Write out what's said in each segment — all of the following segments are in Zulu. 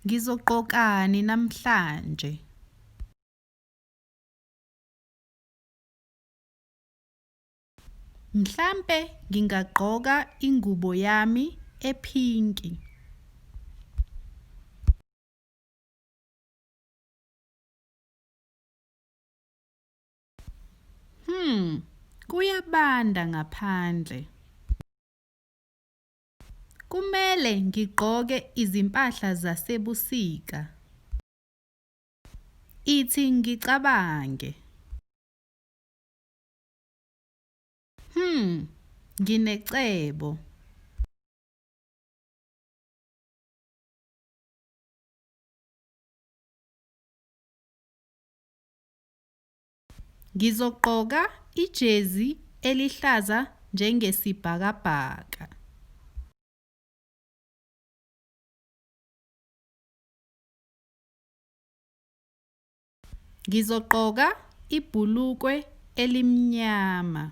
Ngizogqokani namhlanje? Mhlampe ngingagqoka ingubo yami ephinki. Kuyabanda ngaphandle. Kumele ngigqoke izimpahla zasebusika. Ithi ngicabange. Nginecebo. Ngizogqoka ijezi elihlaza njengesibhakabhaka. Ngizogqoka ibhulukwe elimnyama.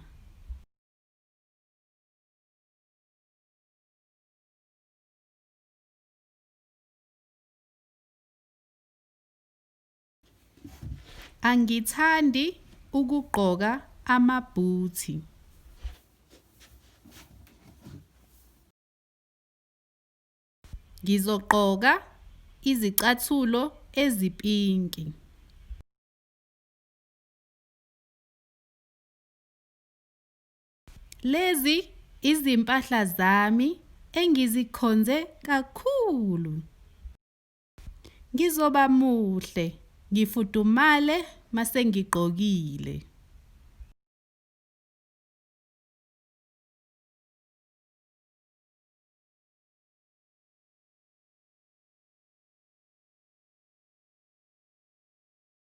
Angithandi ukugqoka amabhuthi. Ngizogqoka izicathulo ezipinki. Lezi izimpahla zami engizikhonze kakhulu. Ngizoba muhle ngifudumale masengigqokile.